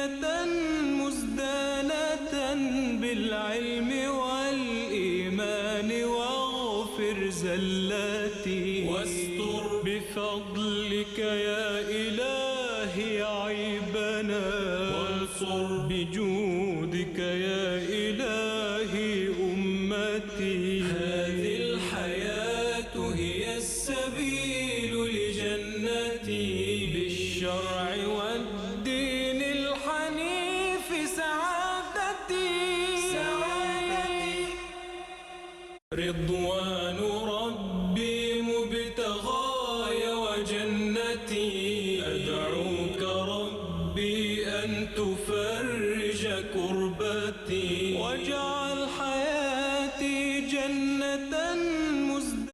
جنة مزدانة بالعلم والإيمان واغفر زلاتي واستر بفضلك يا إلهي عيبنا وانصر بجودك يا إلهي أمتي. هذه الحياة هي السبيل لجنتي بالشرع والدين الحنيف سعادتي. رضوان ربي مبتغاي وجنتي، أدعوك ربي أن تفرج كربتي واجعل حياتي جنة